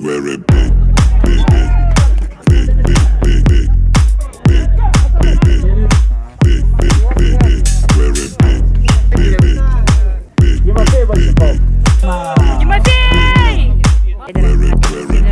Very big, big, big, big, big, big, big, big, big, big, big, big, big, big, very big, big, big, big, Тимофей big, Большаков. big, Тимофей! very, very